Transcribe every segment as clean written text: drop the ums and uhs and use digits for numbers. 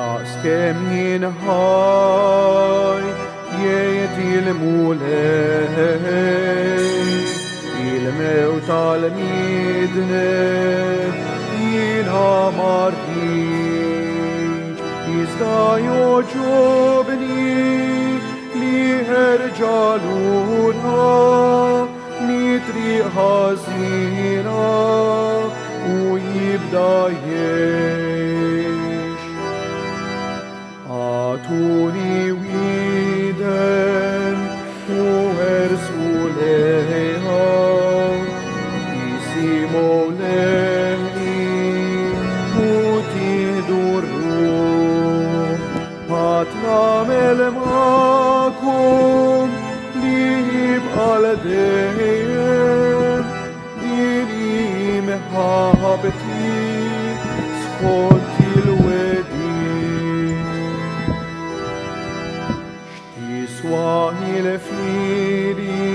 Daqs kemm jien ħaj, jgħid il-Mulej, il-mewt tal-midneb jiena ma rridx, iżda jogħġobni li jerġa' lura mit-triq ħażina u jibda jgħix. Agħtuni widen u ersqu lejha, isimgħu leħni u tieħdu r-ruħ. Patt nagħmel magħkom li jibqa' 'l dejjem, din hi mħabbti skont il-wegħdiet. X'tiswa il-fidi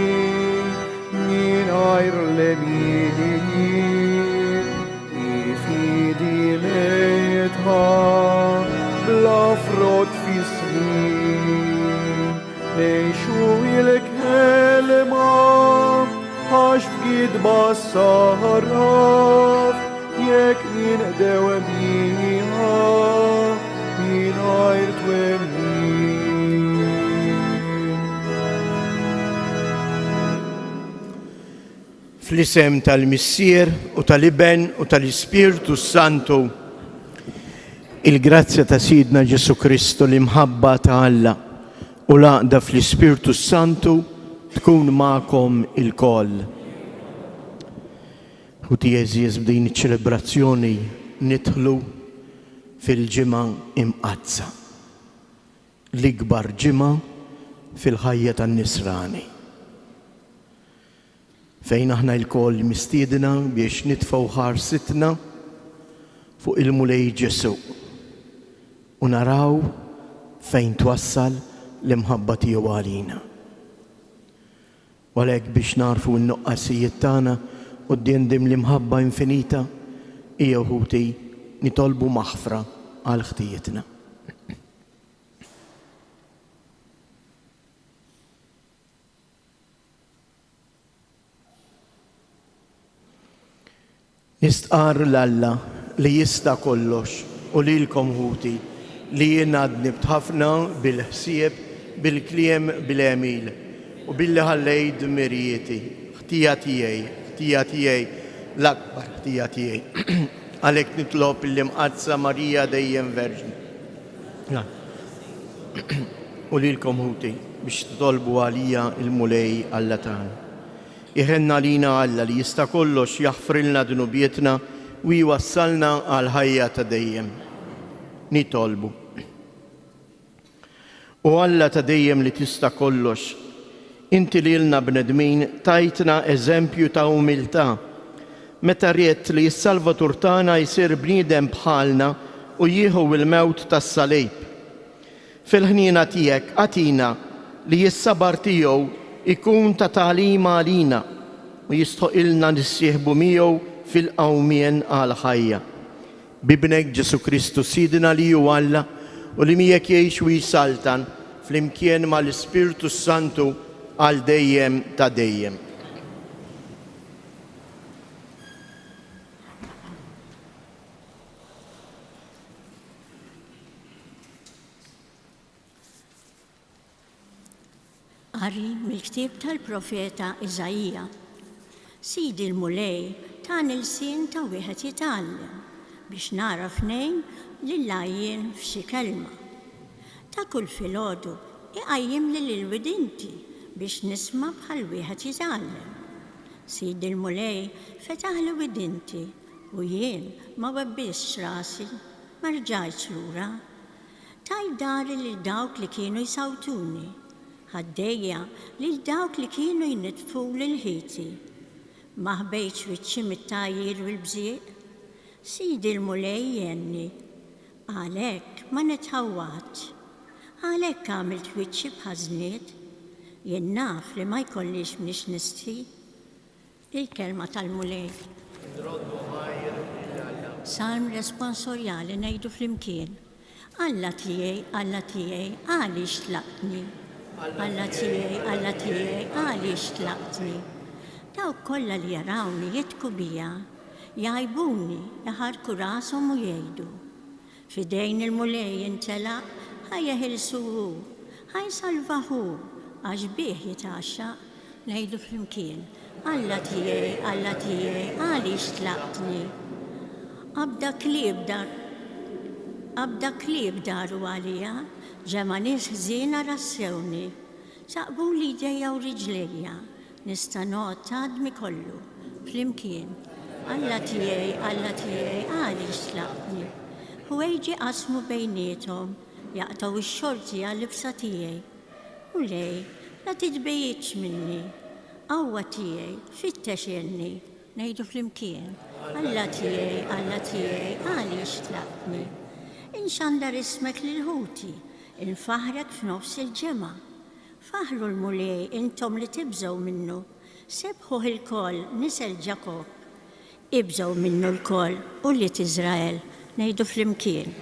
mingħajr l-għemil? Hi fidi mejta bla frott fis-snin. Ngħixu il-kelma għax f'gidba sarraf jekk ninqdew biha mingħajr twemmin. Fl-isem tal-Missier u tal-Iben u tal-Ispirtu s-Santu, il-grazzja ta' Sidna Ġesù Kristu, l-imħabba ta' Alla u l-għaqda fl-Ispirtu s-Santu tkun magħkom ilkoll. Ħuti għeżież b'din iċ-ċelebrazzjoni nidħlu fil-Ġimgħa Imqaddsa, l-ikbar ġimgħa fil-ħajja tan-Nisrani. Fejn aħna lkoll mistiedna biex nitfgħu ħarsitna fuq il-Mulej Ġesù u naraw fejn twassal l-imħabba tiegħu għalina. U għalhekk biex nagħrfu n-nuqqasijiet tagħna quddiem din l-imħabba infinita, ejjew ħuti nitolbu maħfra għal ħtijietna. Nistqarr 'l Alla li jista' kollox u lilkom ħuti li jiena dnibt ħafna bil-ħsieb, bil-kliem, bil-għemil, u billi ħallejt dmirijieti. Ħtija tiegħi, ħtija tiegħi, l-akbar ħtija tiegħi. Għalhekk nitlob lill-Imqaddsa Marija dejjem Verġni. U lilkom ħuti biex titolbu għalija l-Mulej Alla tagħna. Iħenn għalina Alla li jista' kollox jaħfrilna dnubietna u jwassalna għall-ħajja ta' dejjem. Nitolbu. O Alla ta' dejjem li tista' kollox, inti lilna bnedmin tajtna eżempju ta' umiltà meta ridt li s-Salvatur tagħna jsir bniedem bħalna u jieħu l-mewt tas-salib. Fil-ħniena tiegħek agħtina li s-sabar tiegħu jkun ta' tagħlim għalina u jistħoqilna nissieħbu miegħu fil-qawmien għall-ħajja. B'Ibnek Ġesù Kristu Sidna li hu Alla u li miegħek jgħix u jsaltan flimkien ma' l-Ispirtu s-Santu għal dejjem ta' dejjem. Qari mill-ktieb tal-profeta Iżaija. Sidi l-Mulej tani lsien ta' wieħed jitgħallem, biex nagħraf ngħin lill-għajjien f'xi kelma. Ta' kull filgħodu iqajjimli lil widinti biex nisma' bħal wieħed jitgħallem. Sidi l-Mulej fetaħli widinti u jien ma webbistx rasi, ma rġajtx lura. Tajt dari lil dawk li kienu jsawtuni, ħaddejja lil dawk li kienu jniddfuli l-ħiti. Ma ħbejtx wiċċi mit-tgħajjir u l-bżieq. Sidi l-Mulej jgħinni. Għalhekk ma nitħawwadx. Għalhekk għamilt wiċċi bħaż-żnied. Jien naf li ma jkollix mniex nistħi. Il-Kelma tal-Mulej. Nroddu ħajr lil Alla. Salm responsorjali ngħidu flimkien. Alla tiegħi, Alla tiegħi, għaliex tlaqtni? Alla tiegħi, Alla tiegħi, għaliex tlaqtni? Dawk kollha li jarawni jidhku bija, jgħajbuni, iħarrku rashom u jgħidu, F'idejn il-Mulej intelaq, ħa jeħilsu hu, ħa jsalvah hu, għax bih jitgħaxxaq. Ngħidu flimkien, Alla tiegħi, Alla tiegħi, għaliex tlaqtni? Qabda klieb dar Qabda klieb daru għalija, ġemgħa nies ħżiena rassewni. Saqbuli jdejja u riġlejja, Nista' ngħodd għadmi kollu, flimkien. Alla tiegħi, Alla tiegħi, għaliex tlaqtni? Ħwejġi qasmu bejniethom, jaqtgħu x-xorti għal-libsa tiegħi. Mulej, la titbegħidx minni. Qawwa tiegħi, fittex għenni. Ngħidu flimkien, Alla tiegħi, Alla tiegħi, għaliex tlaqtni? Inxandar ismek lil ħuti, infaħħrek f'nofs il-ġemgħa. Faħħru l-Mulej intom li tibżgħu minnu, sebbħuh ilkoll, nisel Ġakobb. Ibżgħu minnu lkoll, ulied Iżrael. Ngħidu flimkien.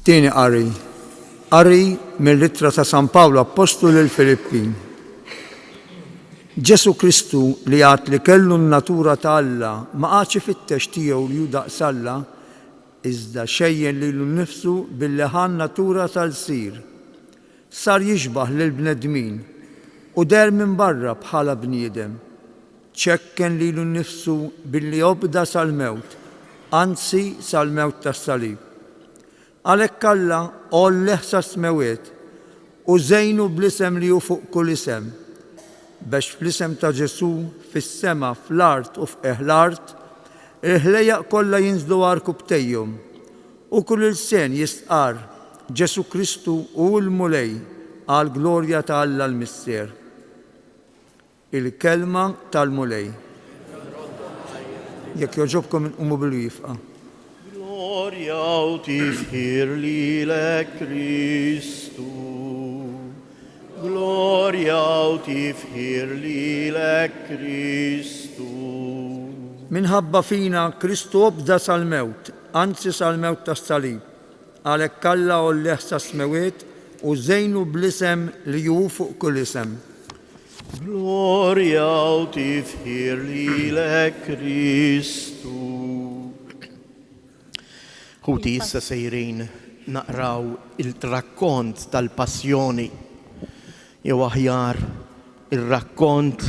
Tieni qari, Qari mill-Ittra ta' San Pawl Appostlu lill-Filippin. Ġesù Kristu li għad li kellu n-natura ta' Alla ma qagħadx ifittex tiegħu li hu daqs Alla, iżda xejjen lilu nnifsu billi ħa n-natura ta' lsir. Sar jixbah lill-bnedmin u deher minn barra bħala bniedem. Ċekken lilu nnifsu billi obda sal-mewt, anzi sal-mewt tas-salib. Għalhekk Alla għolleh sas-smewwiet u żejnu bl-isem li hu fuq kull isem, bex fl-isem ta' Ġesù, fis-sema, fl-art u f'qiegħ l-art, il-ħlejjaq kollha jinżlu għarkupptejhom, u kull ilsien jistqarr, Ġesù Kristu hu l-Mulej, għall-glorja ta' Alla l-Missier. Il-Kelma tal-Mulej. Jekk jogħġobkom inqumu bil-wieqfa. Glorja u tifħir lilek Kristu. Glorja u tifħir lilek Kristu. Minħabba fina Kristu obda sal-mewt, anzi sal-mewt tas-salib. Għalhekk Alla għollieh sas-smewwiet u żejnu bl-isem li hu fuq kull isem. Glorja u tifħir lilek Kristu. Ħuti issa sejrin naqraw il-rakkont tal-passjoni jew aħjar ir-rakkont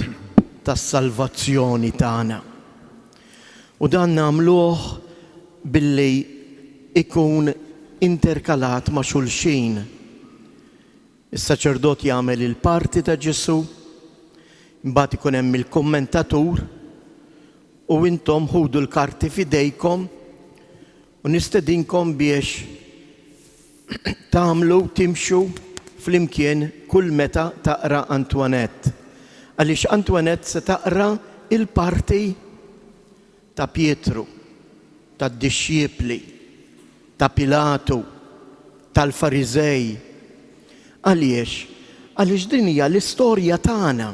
tas-salvazzjoni tagħna. U dan nagħmluh billi ikun interkalat ma' xulxin. Is-saċerdot jagħmel il-parti ta' Ġesù, imbagħad ikun hemm il-kummentatur u intom ħudu l-karti f'idejkom u nistedinkom biex tagħmlu timxu flimkien kull meta taqra Antoinette. Għaliex Antoinette se taqra il-parti ta' Pietru, tad-dixxipli, ta' Pilatu, tal-Fariżej. Għaliex? Għaliex din hija l-istorja tagħna.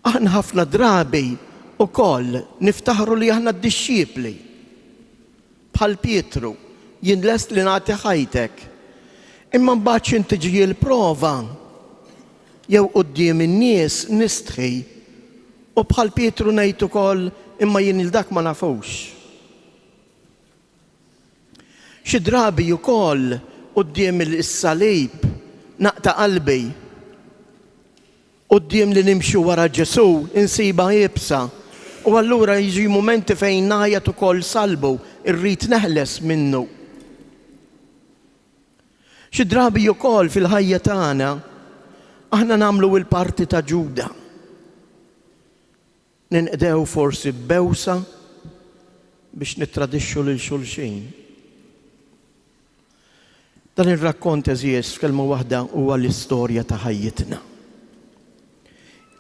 Aħna ħafna drabi wkoll niftaħru li aħna d-dixxipli. Bħal Pietru, jien lest li nagħti ħajtek. Imma mbagħad x'in tiġi l-prova jew quddiem in-nies nistħi u bħal Pietru ngħid ukoll imma jien 'il dak ma nafux. Xi drabi wkoll quddiem is-salib naqta' qalbi. Quddiem li nimxu wara Ġesù insibha iebsa u allura jiġi mumenti fejn ngħajjat ukoll salbu, irrid neħles minnu. Xi drabi ukoll fil-ħajja tagħna aħna nagħmlu l-parti ta' Ġuda. Ninqdew forsi b'bewsa biex nittradixxu lil xulxin. Dan ir-rakkont għeżież f'kelma waħda huwa l-istorja ta' ħajjitna.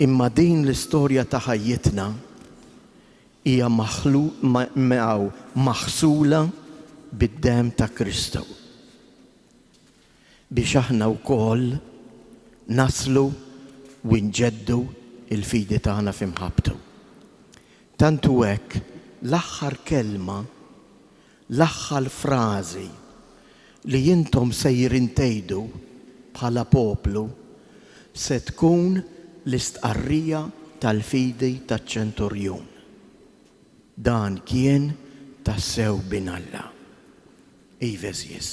Imma din l-istorja ta' ħajjitna hija maħsula bid-demm ta' Kristu. Biex aħna wkoll naslu. u nġeddu l-fidi tagħna fi mħabbtu. Tant hu hekk, l-aħħar kelma, l-aħħar frażi li intom sejrin tgħidu bħala poplu se tkun l-istqarrija tal-fidi taċ-ċenturjun. Dan kien tassew Bin Alla. Iva għeżież.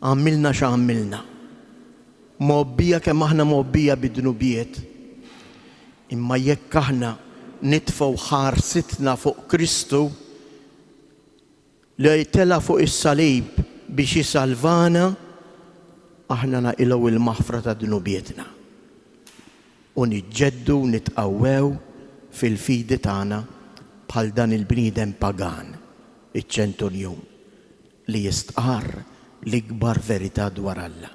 Għamilna x'għamilna. Mgħobbija kemm aħna mgħobbija bid-dnubiet. Imma jekk aħna nitfgħu ħarsitna fuq Kristu li tela' fuq is-salib biex isalvana, aħna naqilgħu l-maħfra ta' dnubietna u niġġeddu u nitqawwew fil-fidi tagħna bħal dan il-bniedem pagan, iċ-ċenturjun. li jistqarr l-ikbar verità dwar Alla.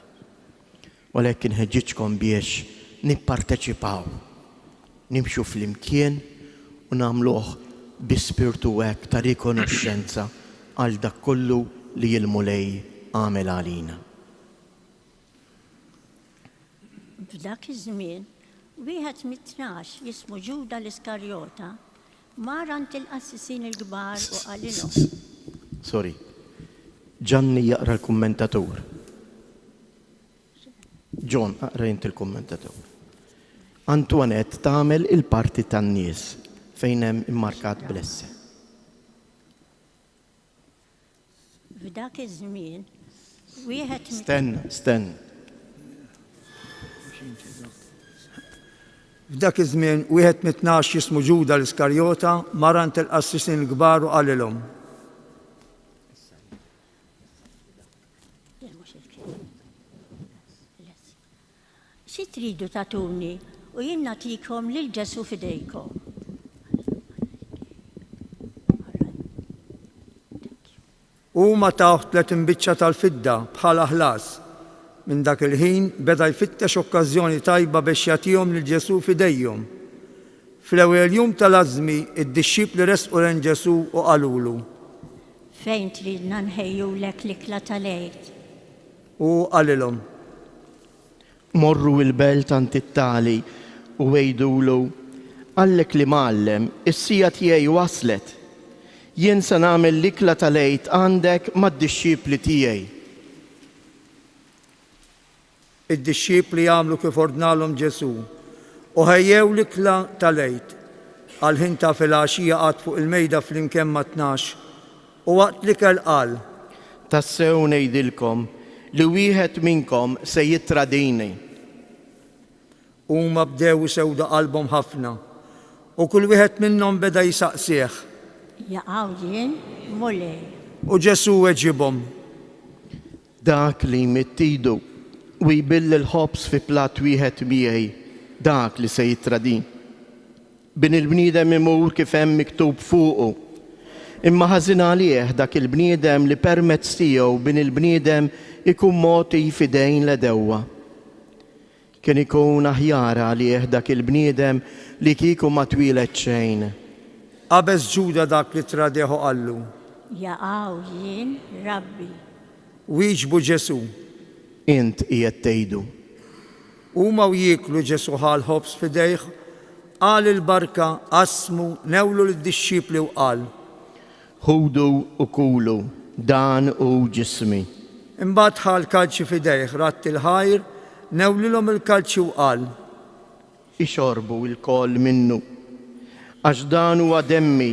U għalhekk inħeġġiġkom biex nipparteċipaw, nimxu flimkien u nagħmluh bi spirtu hekk ta' rikonoxxenza għal dak kollu li l-Mulej għamel għalina. F'dak iż-żmien, wieħed mit-Tnax, jismu Ġuda l-Iskarjota, mar għand il-qassisin il-kbar u qalilhom. Sorry. Ġanni jaqra l-kummentatur. John, aqra int il-kummentatur. Antoinette tagħmel il-parti tan-nies fejn hemm immarkat bl-esse. F'dak iż-żmien, wieħed mit. Stenna, stenna. F'dak iż-żmien, wieħed mit-Tnax jismu Ġuda l-Iskarjota mar għand il-qassisin il-kbar u qalilhom. Xi tridu tagħtuni u jien nagħtikom lil Ġesù f'idejkom? Huma tawh 30 biċċa tal-fidda bħala ħlas. Minn dak il-ħin beda jfittex okkażjoni tajba biex jagħtihom lil Ġesù f'idejhom. Fl-ewwel jum tal-ażmi, id-dixxipli resqu lejn Ġesù u qalulu. Fejn tridna nħejjulek l-ikla tal-Għid? U hu qalilhom. Morru l-belt għand it-tali u għidulu, 'Qallek l-Imgħallem, is-siegħa tiegħi waslet. Jien se nagħmel l-ikla tal-Għid għandek mad-dixxipli tiegħi. Id-dixxipli għamlu kif ordnalhom Ġesù, u ħejjew l-ikla tal-Għid. Għall-ħin ta' filgħaxija qagħad fuq il-mejda flimkien mat-Tnax. U waqt l-ikel qal. Tassew ngħidilkom li wieħed minnkom se jittradini. Huma bdew isewdu qalbhom ħafna, u kull wieħed minnhom beda jsaqsih. Jaqaw jien, Mulej? U Ġesù weġibhom. Dak li jmidd idu u jbill il-ħobż fi platt wieħed miegħi, dak li se jittradini. Bin il-bniedem imur kif hemm miktub fuqu. Imma ħażin għalih dak il-bniedem li permezz tiegħu Bin il-bniedem ikun mogħti f'idejn l-għedewwa. Kien ikun aħjar għalih dak il-bniedem li kieku ma twieled xejn. Qabeż Ġuda dak li ttradeh u qallu. Jaqaw jien, Rabbi? Wieġbu Ġesù. Int qiegħed tgħidu. Huma u jieklu, Ġesù ħa l-ħobż f'idejh, qal il-barka, qasmu, newlu lid-dixxipli u qal. Ħudu u kulu, dan hu ġismi. Imbagħad ħa l-kalċi f'idejh, radd il-ħajr, newlilhom il-kalċi u qal. Ixorbu lkoll minnu, għax dan huwa demmi,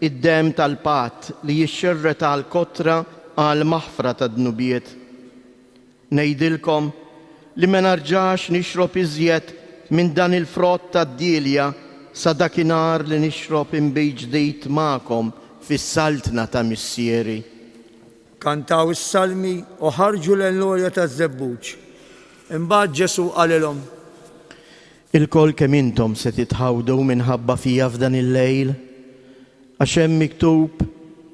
id-demm tal-patt li jixxerred għall-kotra għall-maħfra tad-dnubiet. Ngħidilkom li ma narġax nixrob iżjed minn dan il-frott tad-dielja sa dakinhar li nixrob inbid ġdid magħkom fis-Saltna ta' Missieri. Kantaw is-salmi u ħarġu lejn l-għolja taż-Żebbuġ. Imbagħad Ġesù qalilhom. Ilkoll kemm intom se titħawdu minħabba fija f'dan il-lejl, għax hemm miktub,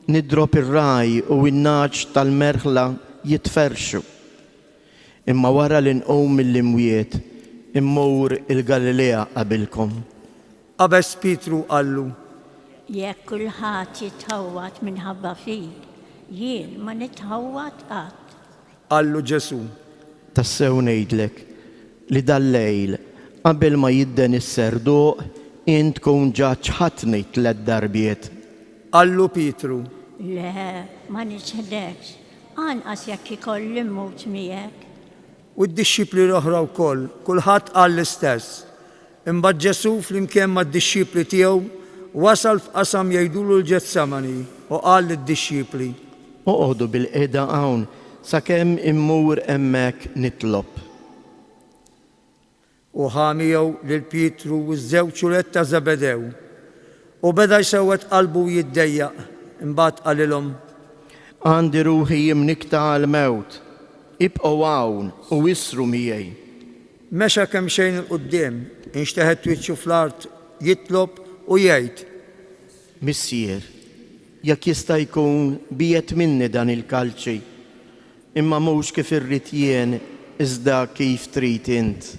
'Nidrob ir-ragħaj u n-nagħaġ tal-merħla jitferrxu. Imma wara li nqum mill-imwiet, immur il-Galilea qabilkom. Qabeż Pietru u qallu. Jekk kulħadd jitħawwad minħabba fik, jien ma nitħawwad qatt. Qallu Ġesù. Tassew ngħidlek li dal-lejl, Qabel ma jidden is-serduq, int tkun ġa ċħadtni tlett darbiet. Qallu Pietru. Le, ma niċħdekx, anqas jekk ikolli mmut miegħek. U d-dixxipli l-oħra wkoll, kulħadd qal l-istess. Imbagħad Ġesù flimkien mad-dixxipli tiegħu wasal f'qasam jgħidulu l-Ġetsemani u qal lid-dixxipli. Oqogħdu bilqiegħda hawn sakemm immur hemmhekk nitlob. U ħa miegħu lil Pietru u ż-żewġ ulied ta' Żebedew. U beda jsewwed qalbu u jiddejjaq, imbagħad qalilhom. Għandi ruħi imnikkta għall-mewt, ibqgħu hawn u issru miegħi. Mexa kemxejn 'il quddiem, inxteħet wiċċu fl-art jitlob u jgħid. Missier, jekk jista' jkun, biegħed minni dan il-kalċi, imma mhux kif irrid jien iżda kif trid int.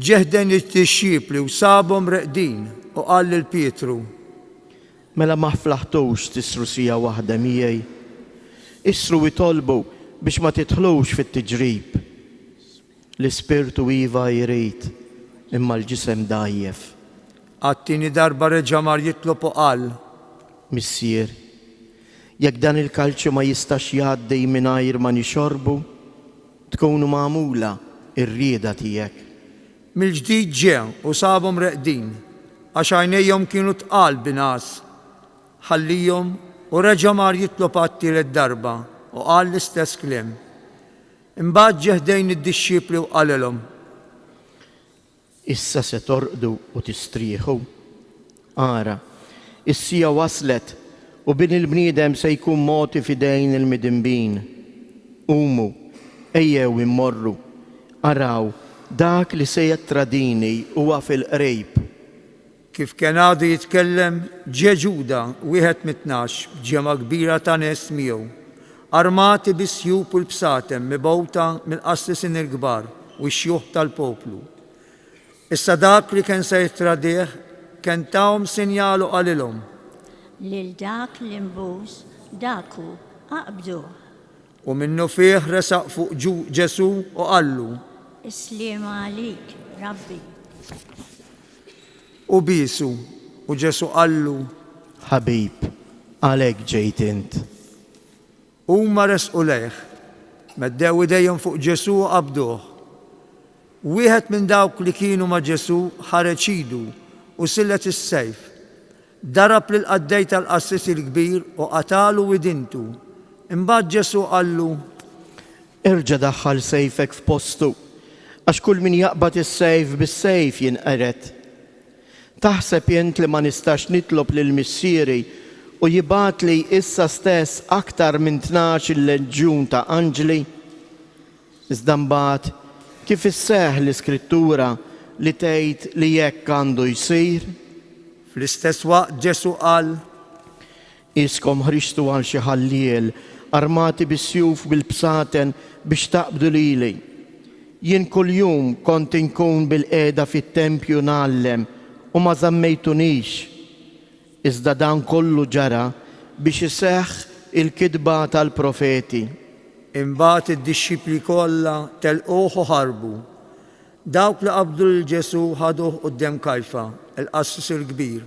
Ġie ħdejn id-dixxipli u sabhom reqdin, u qal lil Pietru. Mela ma flaħtux tisru siegħa waħda miegħi? Isru itolbu biex ma tidħlux fit-tiġrib. L-ispirtu iva jrid, imma l-ġisem dgħajjef. Għat-tieni darba reġa' mar jitlob u qal. Missier, jekk dan il-kalċi ma jistax jgħaddi mingħajr ma nixorbu, tkun magħmula r-rieda tiegħek. Mill-ġdid ġie u sabhom reqdin, għax għajnejhom kienu tqal bi ngħas. Ħallihom u reġa' mar jitlob għat-tielet darba u qal l-istess kliem. Imbagħad ġie ħdejn id-dixxipli u qalilhom. Issa se torqdu u tistrieħu? Ara, is-siegħa waslet u Bin il-bniedem se jkun mogħti f'idejn il-midinbin. Qumu, ejjew immorru. Araw, dak li se jettradini huwa fil-qrib. Kif kien għadu jitkellem, ġie Ġuda, wieħed mit-Tnax, b'ġemgħa kbira ta' nies miegħu, armati bis-sjub u l-bsaten mibgħuta mill-qassisin il-kbar u x-xjuħ tal-poplu. Issa dak li kien se jittradih kien tahom sinjal u qalilhom. Lil dak li nbus, dak hu, aqbduh. U minnufih resaq fuq Ġesù u qallu. Is-sliema għalik, Rabbi. U biesu, u Ġesù qallu. Ħabib, għalhekk ġejt int. Huma resqu lejh, meddew idejhom fuq Ġesù u qabduh. Wieħed minn dawk li kienu ma' Ġesù ħareġ idu u sillet is-sejf. Darab lill-qaddej tal-qassis il-kbir u qatagħlu widintu. Imbagħad Ġesù qallu. Erġa' daħħal sejfek f'postu, għax kull min jaqbad is-sejf bis-sejf jinqered. Taħseb int li ma nistax nitlob lil Missieri u jibgħatli issa stess aktar minn 12-il leġjun ta' anġli? Iżda mbagħad, kif isseħħ l-Iskrittura li tgħid li hekk għandu jsir? Fl-istess waqt Ġesù qal. Qiskom ħriġtu għal xi ħalliel, armati bis-sjuf u bil-bsaten biex taqbdu lili. Jien kuljum kont inkun bilqiegħda fit-tempju ngħallem u ma żammejtunix. Iżda dan kollu ġara biex iseħħ il-kitba tal-profeti. Imbagħad id-dixxipli kollha telquh u ħarbu. Dawk li qabdu lil Ġesù ħaduh quddiem Kajfa, il-qassis il-kbir,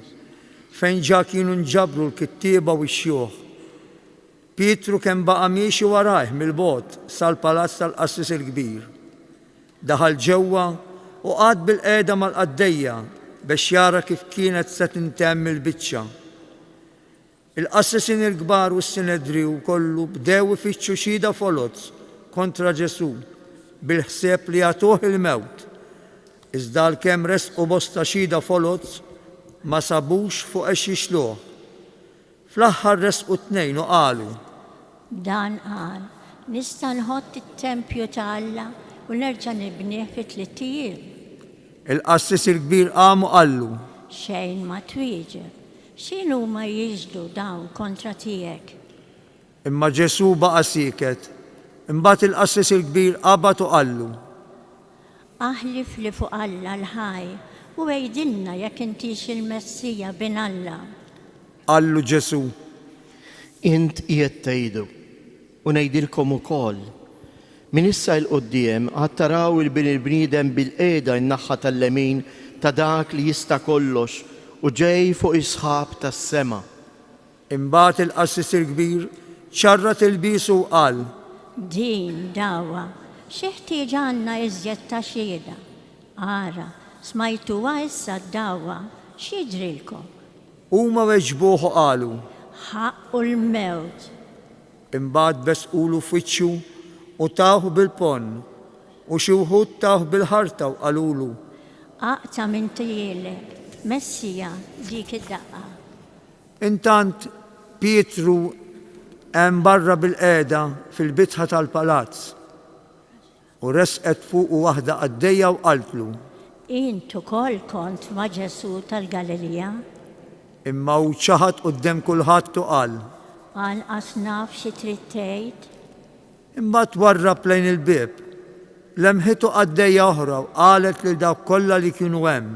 fejn ġa kienu nġabru l-kittieba u x-xjuħ. Pietru kien baqa' miexi warajh mill-bogħod sal-palazz tal-qassis il-kbir. Daħal ġewwa u qagħad bilqiegħda mal-qaddejja bex jara kif kienet se tintemm il-biċċa. Il-qassisin il-kbar u s-Sinedriju kollu bdew ifittxu xhieda foloz kontra Ġesù bil-ħsieb li jagħtuh il-mewt. Iżda għalkemm ressqu bosta xhieda foloz, ma sabux fuq għex jixluh. Fl-aħħar ressqu tnejn u qalu. Dan qal, Nista' nħott it-tempju ta' Alla u nerġa' nibnih fi tlitt ijiem. Il-qassis il-kbir qam u qallu. Xejn ma twieġeb. X'inhuma jixhdu dawn kontra tiegħek? Imma Ġesù baqa' sieket. Imbagħad il-qassis il-kbir qabad u qallu. Aħlifli fuq Alla l-ħaj u għidilna jekk intix il-Messija, Bin Alla. Qallu Ġesù. Int qiegħed tgħidu, u ngħidilkom ukoll. Minn issa 'l quddiem għad taraw 'il Bin il-bniedem bilqiegħda in-naħha tal-lemin ta' dak li jista' kollox u ġej fuq is-sħab tas-sema. Imbagħad il-qassis il-kbir ċarrat ilbiesu u qal. Din dagħwa, xi ħtieġa għandna iżjed ta' xhieda? Ara, smajtuha issa d-dagħwa, x'jidhrilkom? Huma weġbuh u qalu. Ħaqqu l-mewt. Imbagħad besqulu f'wiċċu u tawh bil-ponn, u xi wħud tawh bil-ħarta u qalulu. Aqta' minn tjielek, Messija, dik id-daqqa. Intant, Pietru hemm barra bilqiegħda fil-bitħa tal-palazz. U resqet fuqu waħda qaddejja u qaltlu. Int ukoll kont ma' Ġesù tal-Galilija. Imma hu ċaħad quddiem kulħadd u qal. Anqas naf xi trid tgħid. Imbagħad warrab lejn il-bieb. Lemħitu qaddejja oħra u qalet lil dawk kollha li kienu hemm.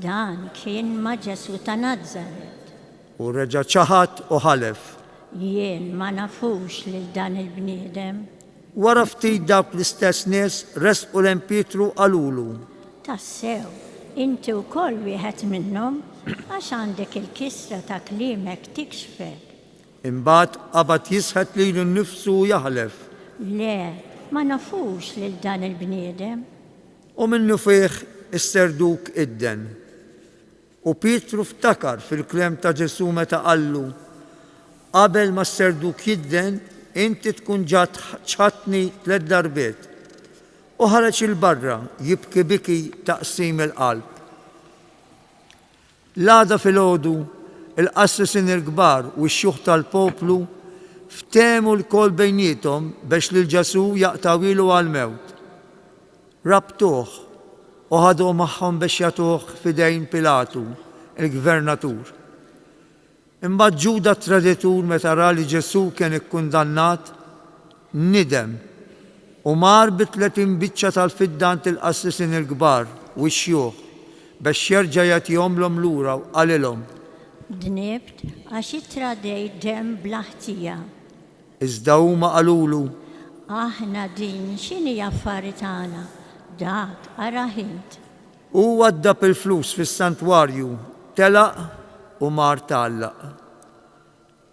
Dan kien ma' Ġesù ta' Nazaret. U reġa' ċaħad u ħalef. Jien ma nafux lil dan il-bniedem. Wara ftit dawk l-istess nies resqu lejn Pietru u qalulu. Tassew, inti wkoll wieħed minnhom, għax għandek il-kisra ta' kliemek tikxfek. Imbagħad qabad jisħet lilu nnifsu u jaħlef. Le, ma nafux lil dan il-bniedem. U minnufih is-serduk idden. U Pietru ftakar fil-kliem ta' Ġesù meta qallu, Qabel ma s-serduk jidden, inti tkun ġa ċħadtni tlett darbiet. U ħareġ 'il barra jibki biki ta' qsim il-qalb. L-għada filgħodu, il-qassisin il-kbar u x-xjuħ tal-poplu ftehmu lkoll bejniethom bex lil Ġesù jaqtgħuhielu għall-mewt. Rabtuh u ħaduh magħhom bex jagħtuh f'idejn Pilatu, il-gvernatur. Imbagħad Ġuda t-traditur meta ra li Ġesù kien ikkundannat, nidem u mar bi 30 biċċa tal-fidda għand il-qassisin il-kbar u x-xjuħ bex jerġa' jagħtihomlhom lura u qalilhom. Dnibt għax ittradejt demm bla ħtija. Iżda huma qalulu. Aħna din x'inhi affari tagħna? Dak arah int. Hu waddab il-flus fis-santwarju, telaq u mar tgħallaq.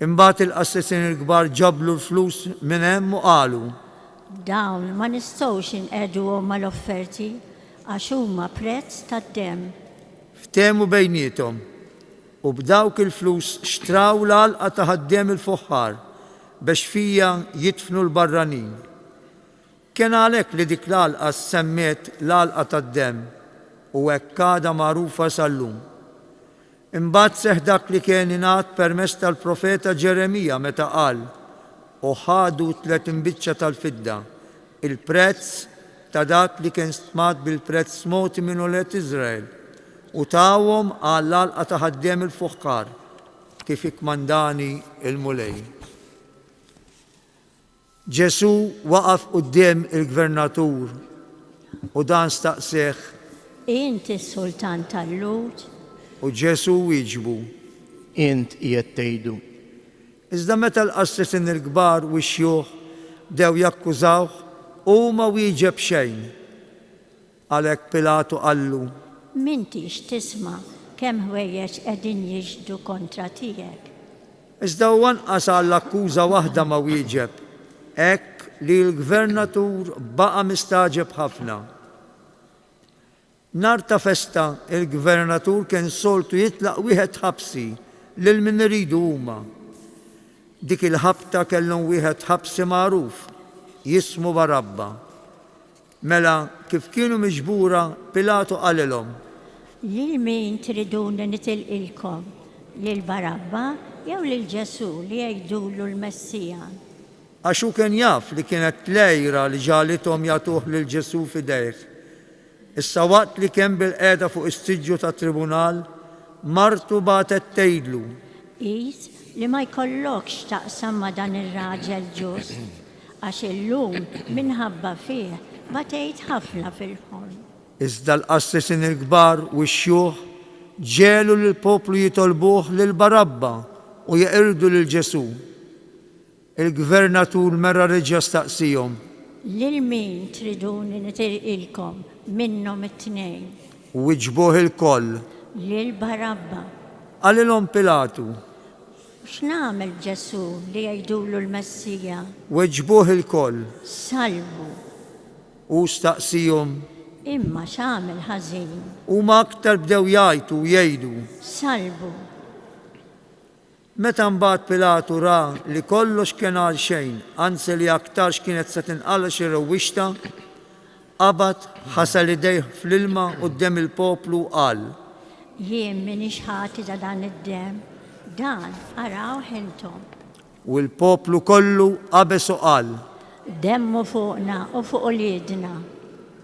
Imbagħad il-qassisin il-kbar ġablu l-flus minn hemm u qalu. Dawn ma nistgħux inqegħduhom mal-offerti, għax huma prezz tad-demm. Ftehmu bejniethom, u b'dawk il-flus xtraw l-għalqa ta' ħaddiem il-fuħħar bex fiha jidfnu l-barranin. Kien għalhekk li dik l-għalqa ssemmiet l-Għalqa tad-Demm u hekk għadha magħrufa sal-lum. Imbagħad seħħ dak li kien ingħad permezz tal-profeta Ġeremija meta qal, U ħadu 30 biċċa tal-fidda, il-prezz ta' dak li kien stmat bil-prezz mogħti minn ulied Iżrael, u tawhom għall-għalqa ta' ħaddiem il-fuħħar, kif ikkmandani l-Mulej. Ġesù waqaf quddiem il-gvernatur u dan staqsieh. Int is-sultan tal-Lhud? U Ġesù wieġbu. Int qiegħed tgħidu. Iżda meta l-qassisin il-kbar u x-xjuħ bdew jakkużawh, hu ma wieġeb xejn. Għalhekk Pilatu qallu. M'intix tisma' kemm ħwejjeġ qegħdin jixhdu kontra tiegħek? Iżda hu anqas għal akkuża waħda ma wieġeb, hekk li l-gvernatur baqa' mistagħġeb ħafna. Nhar ta' festa, il-gvernatur kien soltu jitlaq wieħed ħabsi lil min iridu huma. Dik il-ħabta kellhom wieħed ħabsi magħruf, jismu Barabba. Mela, kif kienu miġbura, Pilatu qalilhom. Lil min triduni nitilqilkom, lil Barabba jew lil Ġesù li jgħidulu l-Messija? Għax hu kien jaf li kienet l-għira li ġagħlithom jagħtuh lil Ġesù f'idejh. Issa waqt li kien bilqiegħda fuq is-siġġu tat-tribunal, martu bagħtet tgħidlu. Qis li ma jkollokx x'taqsam ma' dan ir-raġel ġust, Għax illum minħabba fih batejt ħafna fil-ħolm. Iżda l-qassisin il-kbar u x-xjuħ ġegħlu lill-poplu jitolbuh lil Barabba u jeqirdu lil Ġesù. Il-gvernatur mera reġa' staqsiehom. Lil min triduni nitilqilkom minnhom it-tnejn? Wiġbuh ilkoll. Lil Barabba. Qalilhom Pilatu. X'nagħmel b'Ġesù li jgħidulu l-Messija? Weġbuh ilkoll. Sallbu. Hu staqsiehom. Imma x'għamel ħażin? Huma aktar bdew jgħajtu u jgħidu. Sallbu. Meta mbagħad Pilatu ra li kollox kien għal xejn, anzi li aktarx kienet se tinqala' xi rewwixta, qabad, ħasel idejh fl-ilma quddiem il-poplu u qal. Jien m'iniex ħati ta' dan id-demm, dan arawh intom. U l-poplu kollu qabeż u qal. Demmu fuqna u fuq uliedna.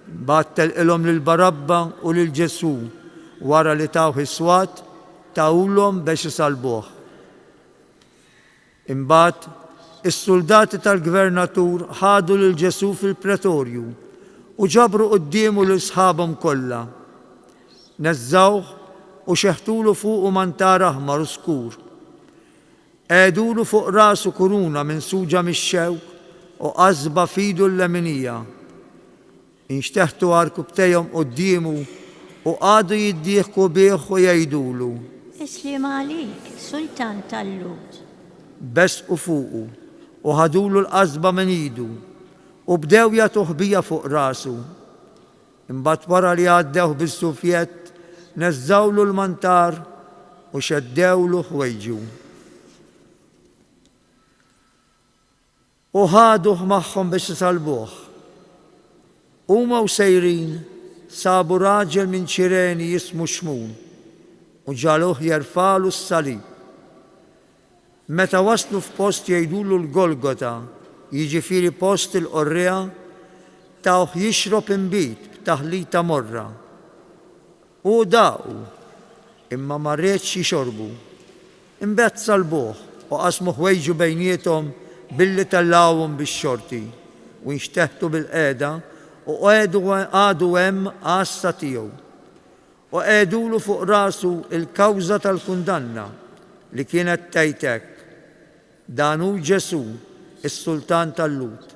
Imbagħad telqilhom lil Barabba u lil Ġesù, wara li tawh is-swat, Tahulhom bex isallbuh. Imbagħad, is-suldati tal-gvernatur ħadu lil Ġesù fil-pretorju u ġabru quddiemu lil sħabhom kollha. Neżżgħuh u xeħtulu fuqu mantar aħmar u skur. Qegħdulu fuq rasu kuruna minsuġa mix-xewk u qasba f'idu l-leminija. Inxteħtu għarkupptejhom quddiemu u qagħdu jiddieħku bih u jgħidulu. Is-sliem għalik, Sultan tal-Lhud! Besqu fuqu u ħadulu l-qasba minn idu u bdew jagħtuh bija fuq rasu. Imbagħad wara li għaddewh bis-sufjett, neżżgħulu l-mantar u xeddewlu ħwejġu. U ħaduh magħhom biex isallbuh. Huma u sejrin, sabu raġel minn Ċireni jismu Xmun, u ġagħluh jerfagħlu s-salib. Meta waslu f'post jgħidulu l-Golgota, jiġifieri post il-qorriegħa, tawh jixrob inbid b'taħlita morra. Hu daqu, imma ma riedx jixorbu. Imbagħad sallbuh u qasmu ħwejġu bejniethom billi tellgħuhom bix-xorti, u nxteħtu bilqiegħda u qegħdu qagħdu hemm għassa tiegħu. U qegħdulu fuq rasu l-kawża tal-kundanna, li kienet tgħid hekk, Dan hu Ġesù, is-Sultan tal-Lhud.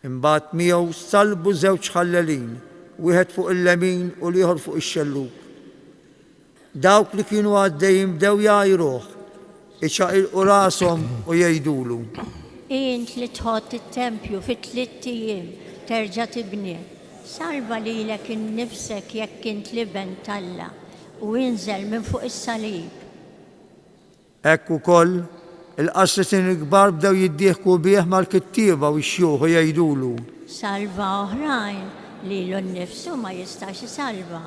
Imbagħad miegħu sallbu żewġ ħallelin, wieħed fuq il-lemin u l-ieħor fuq ix-xellug. Dawk li kienu għaddejjin bdew jgħajruh, iċaqilqu rashom u jgħidulu. Int li tħott it-tempju fi tlitt ijiem terġa' tibnih, salva lilek innifsek jekk int l-Iben t'Alla, u inżel minn fuq is-salib. Hekk ukoll, il-qassisin il-kbar bdew jiddieħku bih mal-kittieba u x-xjuħ u jgħidulu. Salva oħrajn, lilu nnifsu ma jistax isalva.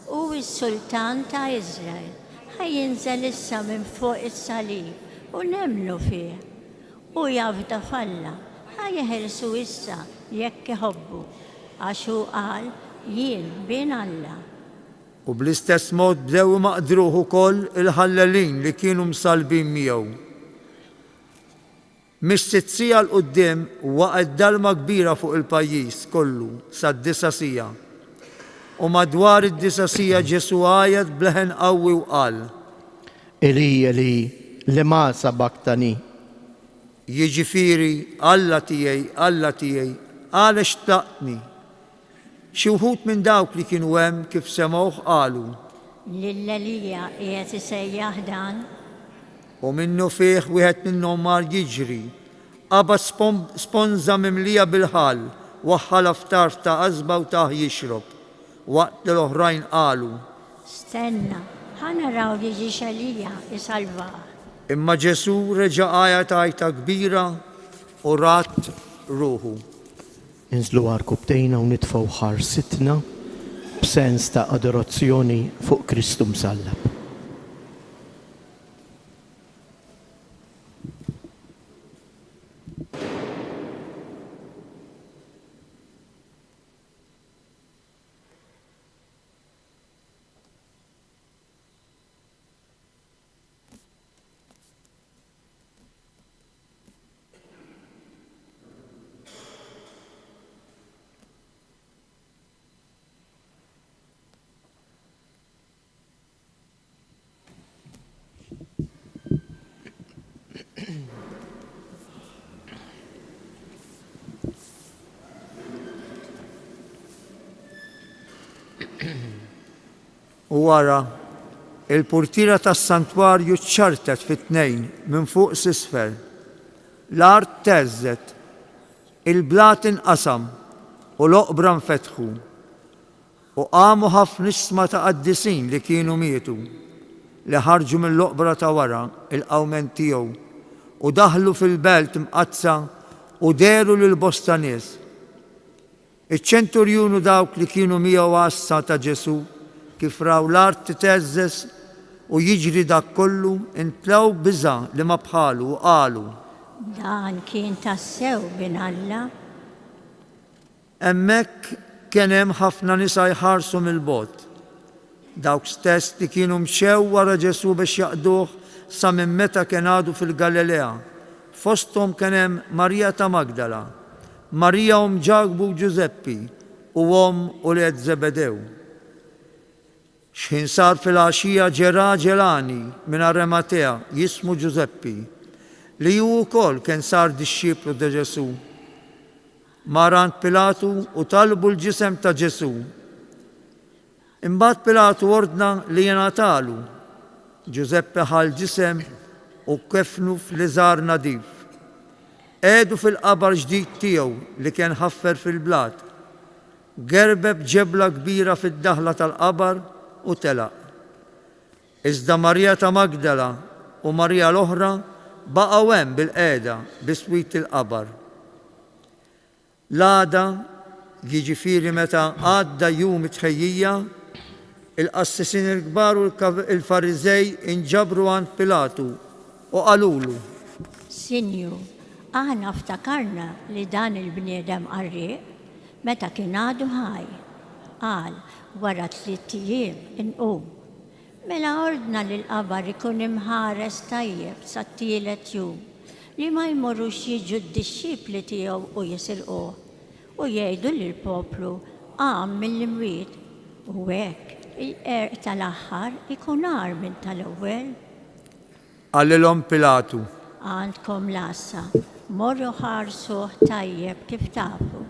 Hu s-Sultan ta' Iżrael, ħa jinżel issa minn fuq is-salib u nemmnu fih. Hu jafda f'Alla, ħa jeħilsu issa jekk iħobbu, għax hu qal, 'Jien Bin Alla. U bl-istess mod bdew imaqdruh ukoll il-ħallelin li kienu msallbin miegħu. Mis-sitt siegħa 'l quddiem waqgħet dalma kbira fuq il-pajjiż kollu sad-disa' siegħa. U madwar id-disa' siegħa Ġesù għajat b'leħen qawwi u qal. Eli, Eli, lema sabaktani? Jiġifieri, Alla tiegħi, Alla tiegħi, għalex tlaqtni? Xi wħud minn dawk li kienu hemm kif semgħuh qalu. Lil Elija qiegħed isejjaħ dan. U minnufih wieħed minnhom mar jiġri, qabad sponża mimlija bil-ħall, waħħalha f'tarf ta' qasba u tah jixrob, waqt li l-oħrajn qalu. Stenna, ħa naraw jiġix Elija jsalvah. Imma Ġesù reġa' għajat għajta kbira u radd ruħu. Ninżlu għarkupptejna u nitfgħu ħarsitna b'sens ta' adorazzjoni fuq Kristu msallab. U wara, il-purtiera tas-santwarju ċċartet fi tnejn minn fuq s'isfel. L-art theżżet, il-blat inqasam u l-oqbra nfetħu. U qamu ħafna iġsma ta' qaddisin li kienu mietu, li ħarġu mill-oqbra ta' wara l-qawmien tiegħu u daħlu fil-belt mqaddsa u dehru lil bosta nies. Iċ-ċenturjun u dawk li kienu miegħu għassa ta' Ġesù, kif raw l-art titheżżeż u jiġri dak kollu, imtlew biża' li ma bħalu u qalu. Dan kien tassew Bin Alla. Hemmhekk kien hemm ħafna nisa jħarsu mill-bogħod, dawk stess li kienu mxew wara Ġesù biex jaqduh sa minn meta kien għadu fil-Galilea. Fosthom kien hemm Marija ta' Magdala, Marija omm Ġakbu u Ġużeppi u omm ulied Żebedew. X'ħin sar filgħaxija ġie raġel għani minn Arematea jismu Ġużeppi, li hu wkoll kien sar dixxiplu ta' Ġesù. Mar għand Pilatu u talbu l-ġisem ta' Ġesù. Imbagħad Pilatu ordna li jingħatalu. Ġużeppi ħa l-ġisem u kefnu f'liżar nadif. Qiegħdu fil-qabar ġdid tiegħu li kien ħaffer fil-blat. Gerbeb ġebla kbira fid-daħla tal-qabar u telaq. Iżda Marija ta' Magdala u Marija l-oħra baqgħu hemm bilqiegħda biswit il-qabar. L-għada, jiġifieri meta għadda jum it-tħejjija, il-qassisin il-kbar u l-Fariżej inġabru għand Pilatu u qalulu. Sinjur, aħna ftakarna li dan il-bniedem qarrieq, meta kien għadu ħaj, qal, 'Wara tlitt ijiem inqum. Mela ordna li l-qabar ikun imħares tajjeb sat-tielet jum, li ma jmorrux jiġu d-dixxipli tiegħu u jisirquh, u jgħidu lill-poplu, 'Qam mill-imwiet', u hekk il-qerq tal-aħħar ikun agħar minn tal-ewwel. Qalilhom Pilatu. Għandkom l-għassa, morru ħarsuh tajjeb kif tafu.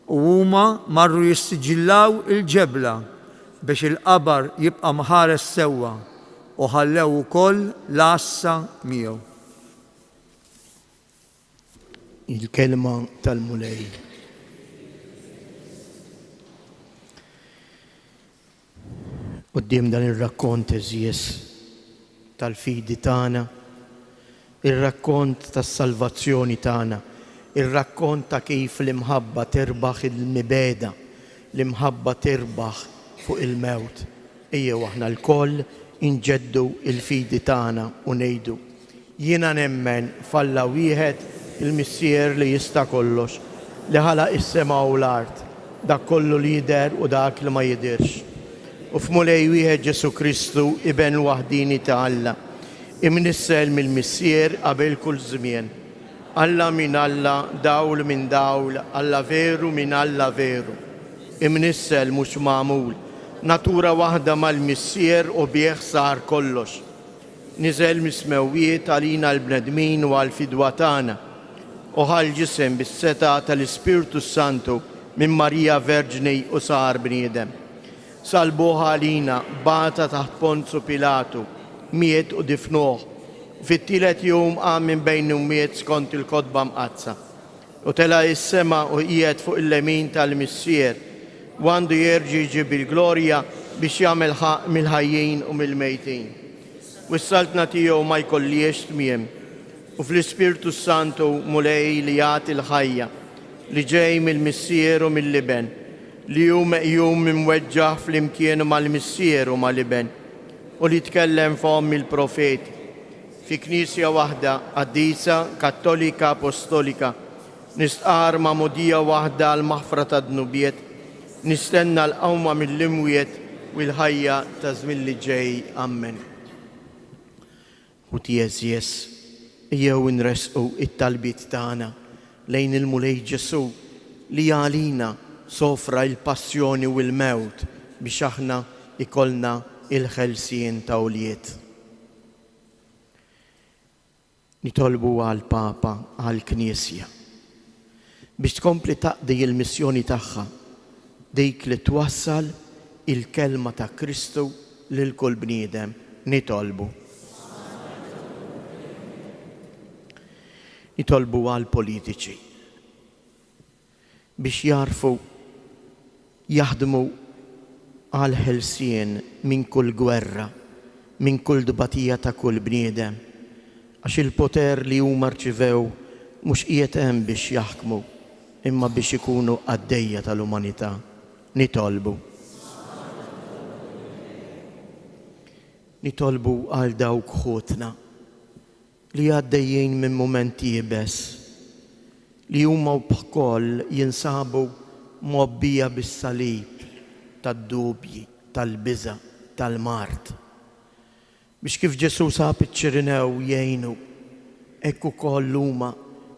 U huma marru jissiġillaw il-ġebla biex il-qabar jibqa' mħares sewwa, u ħallew ukoll l-għassa miegħu. Il-Kelma tal-Mulej. Quddiem dan ir-rakkont għeżież tal-fidi tagħna, ir-rakkont tas-salvazzjoni tagħna, ir-rakkont ta' kif l-imħabba tirbaħ il-mibegħda, l-imħabba tirbaħ fuq il-mewt, ejjew aħna lkoll inġeddu l-fidi tagħna u ngħidu, Jiena nemmen f'Alla wieħed, il-Missier li jista' kollox, li ħalaq is-sema u l-art, dak kollu li jidher u dak li ma jidhirx. U f'Mulej wieħed Ġesù Kristu, Iben waħdieni ta' Alla, imnissel mill-Missier qabel kull żmien. Alla minn Alla, dawl minn dawl, Alla veru minn Alla veru. Imnissel mhux magħmul, natura waħda mal-Missier u bih sar kollox. Niżel mis-smewwiet għalina l-bnedmin u għall-fidwa tagħna, u ħa l-ġisem bis-setgħa tal-Ispirtu s-Santu minn Marija Verġni u sar bniedem. Sallbuh għalina, bata taħt Ponzu Pilatu, miet u difnuh, u fit-tielet jum qam minn bejn l-imwiet skont il-Kotba Mqaddsa. U tela' is-sema u qiegħed fuq il-lemin tal-Missier, u għandu jerġa' jiġi bil-glorja biex jagħmel ħaqq mill-ħajjin u mill-mejtin. U s-saltna tiegħu ma jkollhiex tmiem. U fl-Ispirtu s-Santu, Mulej li jagħti l-ħajja, li ġej mill-Missier u mill-Iben, li hu meqjum imweġġaħ flimkien mal-Missier u mal-Iben, u li tkellem fomm il-profeti, Fi Knisja waħda, qaddisa, kattolika, apostolika, nistqarr magħmudija waħda għall-maħfra tad-dnubiet, nistenna l-qawma mill-imwiet u l-ħajja taż-żmien li ġej. Ammen. Ħuti għeżież, ejjew inressqu t-talbiet tagħna lejn il-Mulej Ġesù li għalina sofra l-passjoni u l-mewt biex aħna jkollna l-ħelsien ta' ulied. Nitolbu għall-Papa, għall-Knisja, biex tkompli taqdi l-missjoni tagħha, dik li twassal il-kelma ta' Kristu lil kull bniedem. Nitolbu. Nitolbu għall-politiċi biex jagħrfu jaħdmu għall-ħelsien minn kull gwerra, minn kull tbatija ta' kull bniedem, għax il-poter li huma rċivew mhux qiegħed hemm biex jaħkmu, imma biex ikunu qaddejja tal-umanità. Nitolbu. Nitolbu għal dawk ħutna li għaddejjin minn mument iebes, li huma wkoll jinsabu mgħobbija bis-salib tad-dubji, tal-biża', tal-mard. Biex kif Ġesù sab iċ-Ċirinew jgħinu, hekk ukoll huma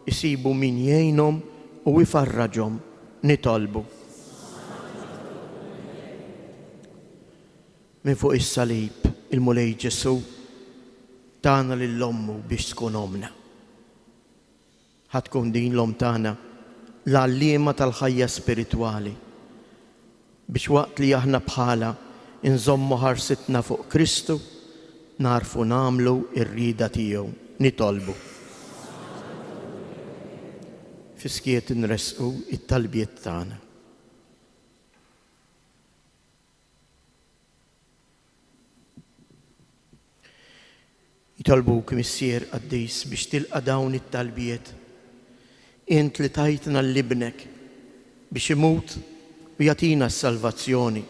jsibu min jgħinhom u jfarraġhom. Nitolbu. Minn fuq is-salib, il-Mulej Ġesù tana lil ommu biex tkun ommna. Ħa tkun din l-omm tagħna l-għalliema tal-ħajja spiritwali, biex waqt li aħna bħalha nżommu ħarsitna fuq Kristu, nagħrfu nagħmlu r-rieda tiegħu. Nitolbu. Fis-skiet inressqu t-talbiet tagħna. Nitolbuk, Missier qaddis, biex tilqa' dawn it-talbiet. Int li tajtna 'l Ibnek biex imut u jagħtina s-salvazzjoni.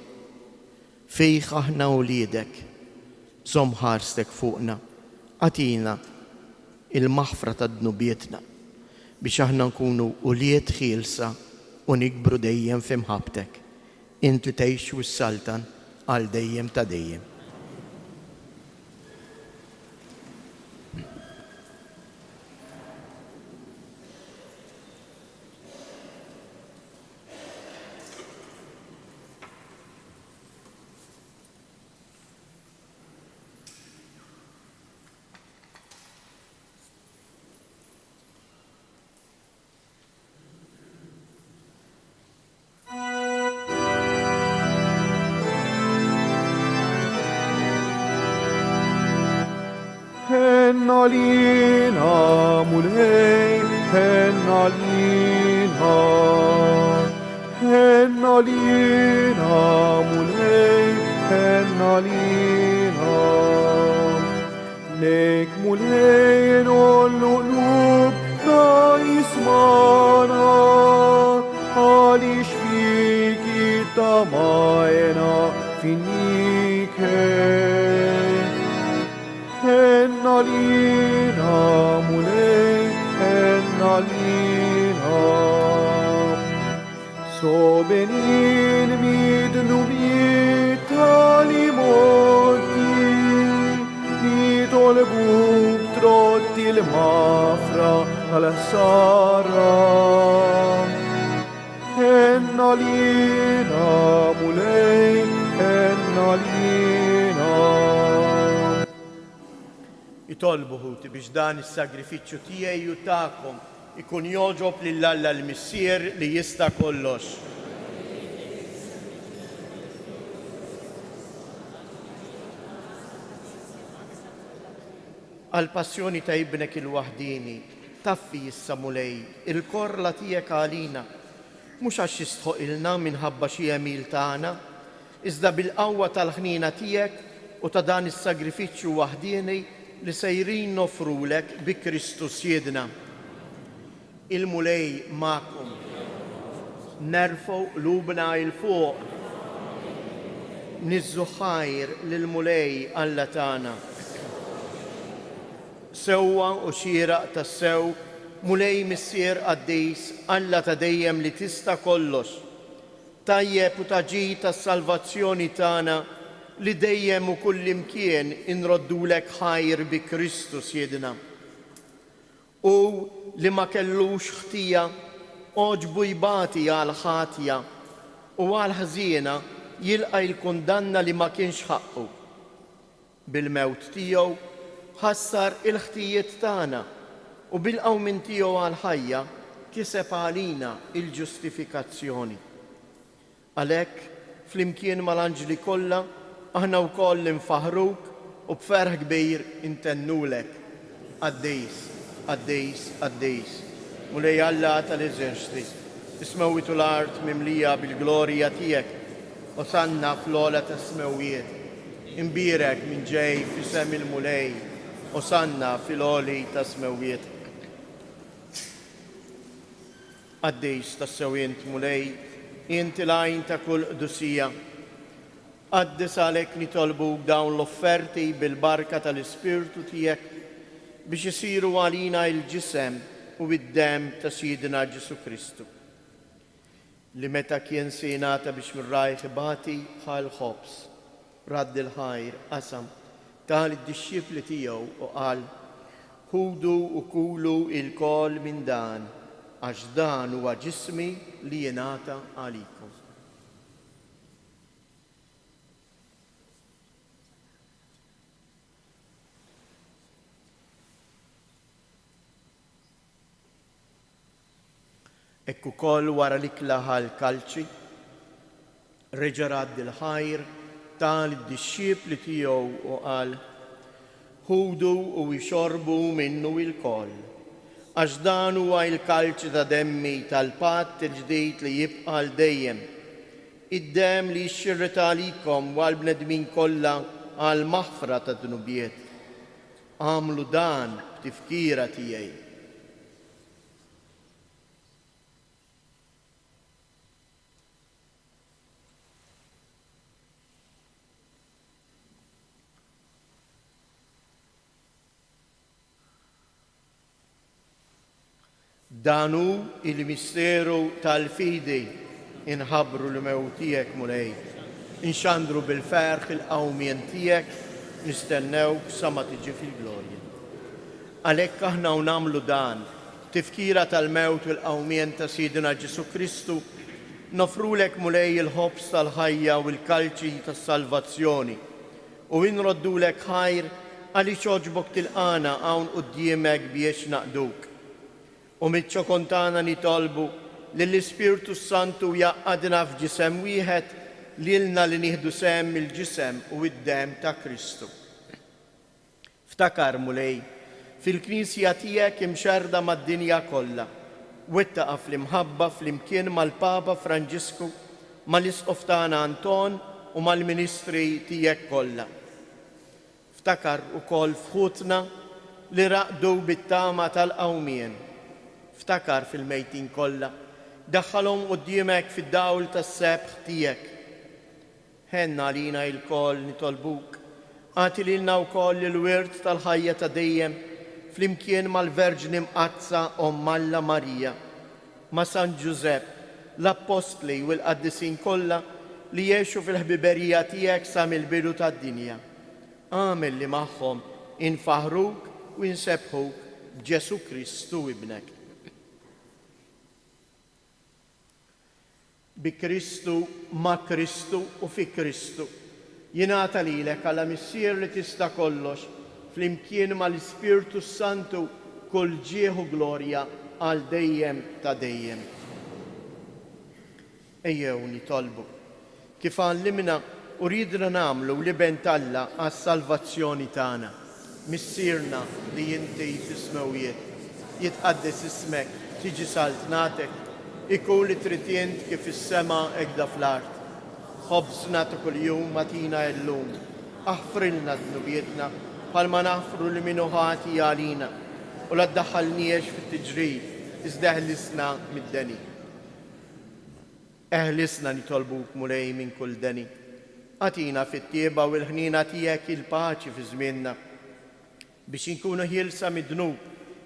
Fih aħna uliedek. Żomm ħarstek fuqna. Agħtina l-maħfra ta' dnubietna biex aħna nkunu ulied ħielsa u nikbru dejjem fi mħabbtek. Int li tgħix u ssaltan għal dejjem ta' dejjem. Ħenn għalina, Mulej, ħenn għalina. Ħenn għalina, Mulej, ħenn għalina. Lejk Mulej nollu qlubna jismana għaliex fik ittamajna fin-niket. Ħenn għalina Mulej, ħenn għalina. Sobenin midnubiet tal-imgħoddi, nitolbuk trotti l-mafra tal-ħsara. Ħenn għalina, Mulej, ħenn għalina. Itolbu, ħuti, biex dan is-sagrifiċċju tiegħi u tagħkom ikun jogħġob lil Alla l-Missier li jista' kollox. Għall-passjoni ta' Ibnek il-waħdieni, taffi issa, Mulej, il-korla tiegħek għalina, mhux għax jistħoqilna minħabba xi għemil tagħna, iżda bil-qawwa tal-ħniena tiegħek u ta' dan is-sagrifiċċju waħdieni li sejrin noffrulek bi Kristu Sidna. Il-Mulej magħkom. Nerfgħu qlubna 'l fuq. Niżżu ħajr lill-Mulej Alla tagħna. Sewwa u xieraq tassew, Mulej Missier qaddis, Alla ta' dejjem li tista' kollox, Tajjeb u ta' ġid għas-salvazzjoni tagħna li dejjem u kullimkien inroddulek ħajr bi Kristu Sidna. Hu li ma kellux ħtija għoġbu jbati għall-ħatja u għall-ħżiena jilqa' il-kundanna li ma kienx ħaqqu. Bil-mewt tiegħu ħassar il-ħtijiet tagħna u bil-qawmien tiegħu għall-ħajja kiseb għalina l-ġustifikazzjoni. Għalhekk, flimkien mal-anġli kollha. aħna wkoll infaħħruk u b'ferħ kbir intennulek, Qaddis, qaddis, qaddis, Mulej Alla tal-eżerċti, is-smewwiet u l-art mimlija bil-glorja tiegħek. Osanna fl-ogħla tas-smewwiet. Imbierek min ġej f'isem il-Mulej, Osanna fil-għoli tas-smewwiet. Qaddis tassew int, Mulej, int il-għajn ta' kull qdusija. Qaddes għalhekk nitolbuk dawn l-offerti bil-barka tal-Ispirtu tiegħek biex isiru għalina il-ġisem u d-demm ta' Sidna Ġesù Kristu, li meta kien se jingħata biex minn rajh ibati ħa l-ħobż, radd il-ħajr, qasam, ta lid-dixxipli tiegħu u qal, Ħudu u kulu ilkoll minn dan, għax dan huwa ġismi li jingħata għalikom. Hekk ukoll wara l-ikla ħa l-kalċi, reġa' radd il-ħajr, ta lid-dixxipli tiegħu u qal, Ħudu u ixorbu minnu ilkoll, għax dan huwa l-kalċi ta' demmi tal-patt il-ġdid li jibqa' għal dejjem, id-demm li jixxirret għalikom u għall-bnedmin kollha għall-maħfra tad-dnubiet. Agħmlu dan b'tifkira tiegħi. Dan hu il-misteru tal-fidi, inħabbru l-mewt tiegħek, Mulej, inxandru bil-ferħ il-qawmien tiegħek, nistennewk sa ma tiġi fil-glorja. Għalhekk aħna u nagħmlu dan, b'tifkira tal-mewt u l-qawmien ta' Sidna Ġesù Kristu, noffrulek, Mulej, il-ħobż tal-ħajja u l-kalċi tas-salvazzjoni, u inroddulek ħajr għaliex għoġbok tilqagħna hawn quddiemek biex naqduk. U miċ-ċokon tagħna nitolbu li l-Ispirtu s-Santu jgħaqqadna f'ġisem wieħed lilna li nieħdu sehem mill-ġisem u d-demm ta' Kristu. Ftakar, Mulej, fil-Knisja tiegħek imxerrda mad-dinja kollha. Wettaqha fl-imħabba flimkien mal-Papa Franġisku, mal-Isqof tagħna Anton u mal-ministri tiegħek kollha. Ftakar ukoll f'ħutna li raqdu bit-tama tal-qawmien. Ftakar fil-mejtin kollha, daħħalhom quddiemek fid-dawl tas-sebħ tiegħek. Ħenn għalina ilkoll, nitolbuk. Agħti lilna wkoll il-wirt tal-ħajja ta' dejjem, flimkien mal-Verġni Mqaddsa Omm Alla Marija, ma' San Ġużepp, l-Appostli u l-qaddisin kollha li għexu fil-ħbiberija tiegħek sa mill-bidu tad-dinja. Agħmel li magħhom infaħħruk u insebbħuk b'Ġesù Kristu Ibnek. Bi Kristu, ma' Kristu u fi Kristu, jingħata lilek, Alla Missier li tista' kollox, flimkien mal-Ispirtu s-Santu, kull ġieħ u glorja għal dejjem ta' dejjem. Ejjew nitolbu. Kif għallimna u riedna nagħmlu l-Iben t'Alla għas-salvazzjoni tagħna. Missierna li inti fis-smewwiet, jitqaddes ismek, tiġi saltnatek, ikun li trid int kif fis-sema hekda fl-art. Ħobżna ta' kuljum agħtina illum. Aħfrilna dnubietna bħalma naħfru lil min hu ħati għalina, u la ddaħħalniex fit-tiġrib, iżda eħlisna mid-deni. Eħlisna nitolbuk, Mulej, minn kull deni. Agħtina fit-tjieba u l-ħniena tiegħek il-paċi fi żmienna, biex inkunu ħielsa mid-dnub,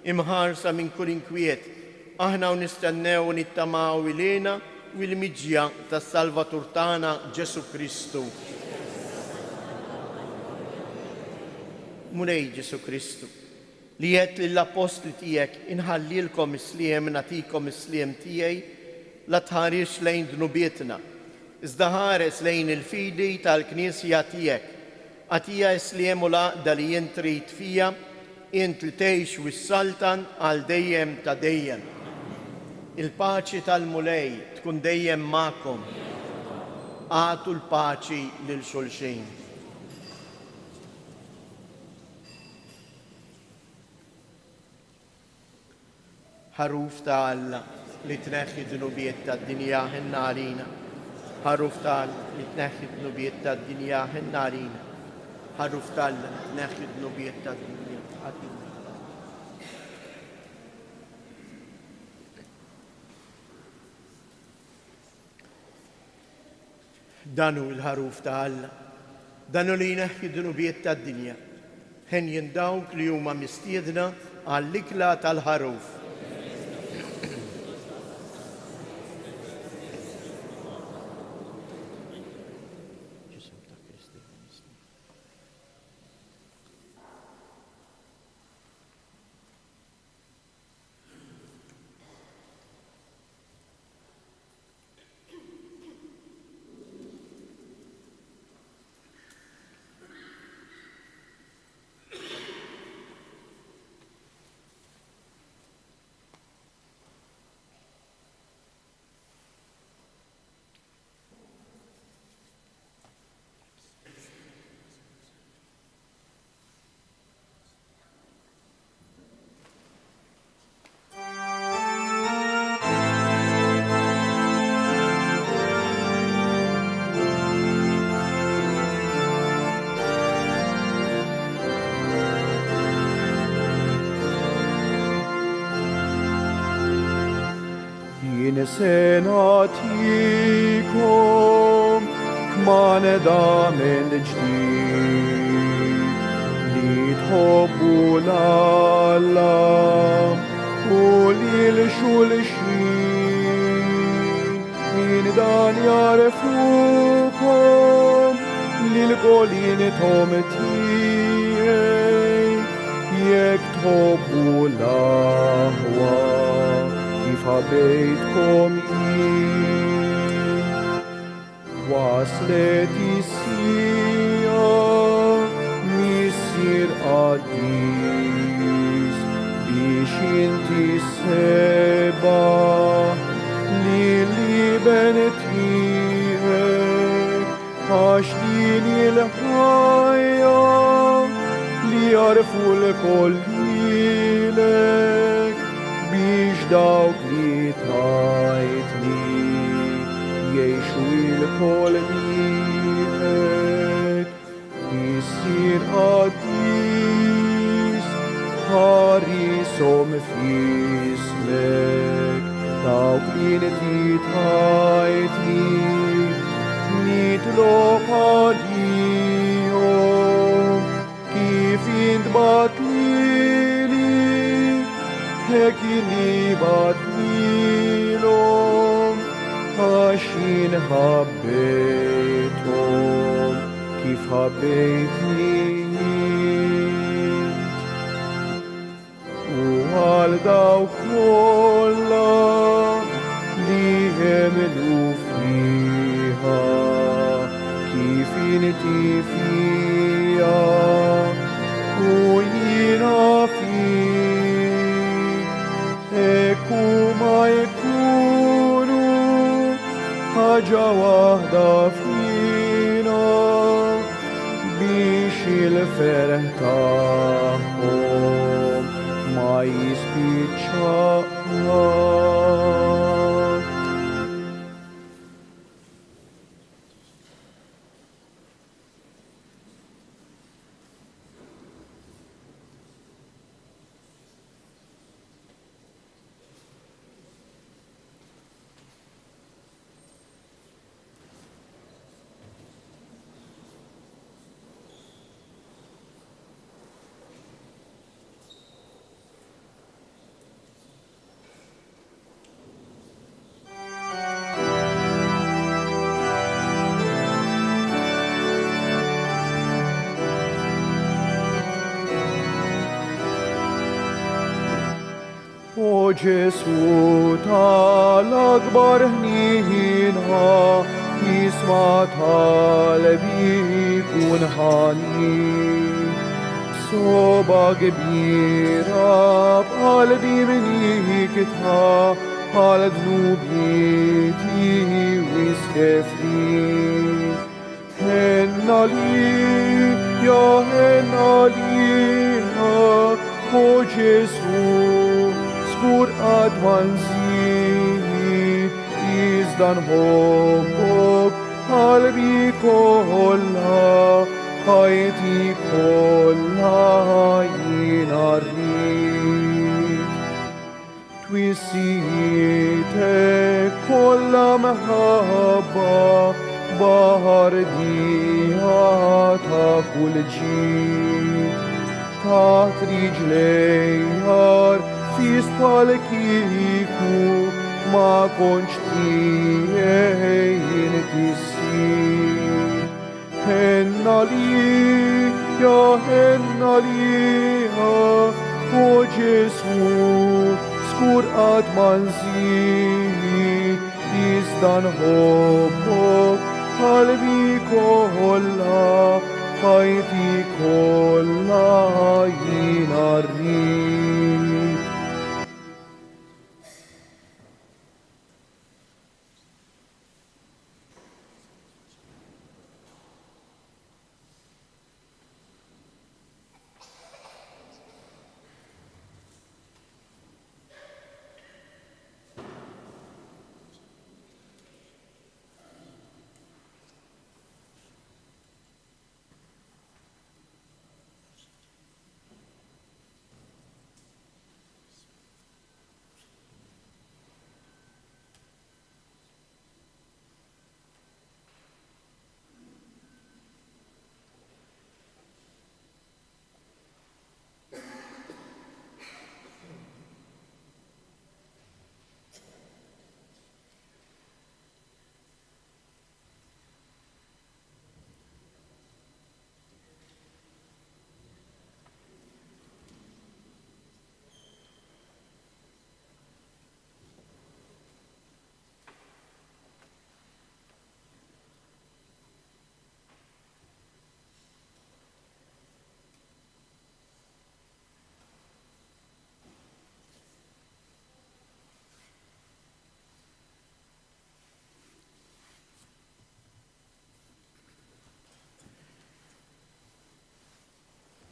imħarsa minn kull inkwiet, aħna u nistennew u nittamaw il-hena u l-miġja tas-Salvatur tagħna Ġesù Kristu. Mulej Ġesù Kristu, Li għedt lill-appostli tiegħek, Inħallilkom is-sliem, nagħtikom is-sliem tiegħi, la tħarisx lejn dnubietna, iżda ħares lejn il-fidi tal-Knisja tiegħek. Agħtiha s-sliem u l-għaqda li int trid fiha, int li tgħix u ssaltan għal dejjem ta' dejjem. Il-paċi tal-Mulej tkun dejjem magħkom. Agħtu l-paċi lil xulxin. Ħaruf ta' Alla li tneħħi d-dnubiet tad-dinja ħenna għalina. Ħaruf ta' Alla li tneħħi d-dnubiet tad-dinja ħenna għalina. Ħaruf ta' Alla li tneħħi d-dnubiet tad-dinja agħtina. Dan hu l-Ħaruf ta' Alla. Dan hu li jneħħi d-dnubiet tad-dinja. Henjin dawk li huma mistiedna għall-ikla tal-Ħaruf. Jien se nagħtikom kmandament ġdid li tħobbu l-Alla u lil xulxin. Min dan jarfukom li lkoll intom tiegħi jekk tħobbu l-aħwa kif ħabbejtkom jien. Waslet is-siegħa, Missier qaddis, biex inti ssebbaħ lill-Iben tiegħek, għax din hi l-ħajja li jagħrfu lkoll lilek, biex dawk li tajtni jgħixu lkoll miegħek. Missier qaddis, ħarishom f'ismek, dawk li inti tajtni, nitlob għalihom, kif int bagħat lili, hekk jien nibgħat lilhom, għax jien ħabbejthom kif ħabbejtni int. U għal dawk kollha li jemmnu fiha, kif inti fija u jiena fik, hekk huma jkunu ħaġa waħda fina, biex il-ferħ tagħhom ma jispiċċa qatt. O Ġesu tal-akbar ħniena, isma' talbi kun ħanin. B'sogħba kbira b'qalbi mnikta għal dnubieti wisqefli. Ħenna lija, ħenna lija, o Ġesu, żgur qatt ma nżid, iżda nħobbok qalbi kollha, ħajti kollha jiena rrid. Twissijietek kollha mħabba, baħar dija ta' kull ġid. Taħt riġlejja rfist bħal kieku ma kontx tiegħi inti s-Sid. Ħenn għalija, ħenn għalija, o Ġesù, żgur qatt ma nżid, iżda nħobbok qalbi kollha, ħajti kollha jiena rrid.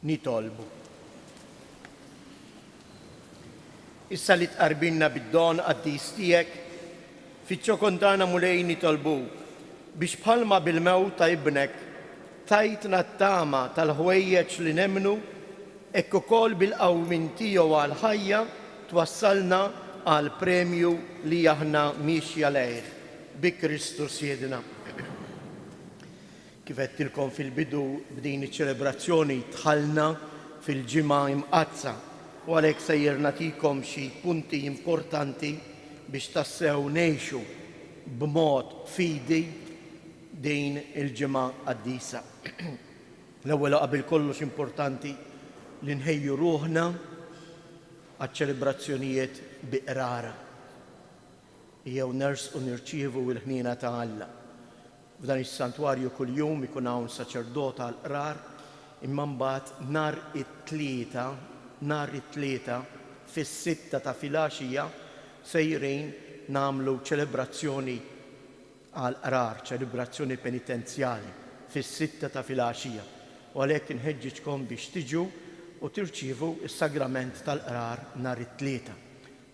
Nitolbu. Issa li tqarbinna bid-don qaddis tiegħek, fiċ-ċokon tagħna Mulej nitolbuk biex bħalma bil-mewt ta' Ibnek tajtna t-tama tal-ħwejjeġ li nemmnu, hekk ukoll bil-qawmien tiegħu għall-ħajja twassalna għall-premju li aħna miexja lejh bi Kristu Sidna. Kif għedtilkom fil-bidu b'din iċ-ċelebrazzjoni dħalna fil-Ġimgħa Imqaddsa u għalhekk sejjer nagħtikom xi punti importanti biex tassew ngħixu b'mod fidi din il-Ġimgħa Qaddisa. L-ewwel u qabel kollox importanti li nħejju ruħna għaċ-ċelebrazzjonijiet bi qrara. Ejjew nersqu nirċievu l-ħniena ta' Alla. F'dan is-santwarju kuljum ikun hawn saċerdot għall-qrar, imma mbagħad nhar it-Tlieta, nhar it-Tlieta, fis-sitta ta' filgħaxija sejrin nagħmlu ċelebrazzjoni għall-qrar, ċelebrazzjoni penitenzjali, fis-sitta ta' filgħaxija. U għalhekk inħeġġiġkom biex tiġu u tirċievu s-sagrament tal-qrar nhar it-Tlieta.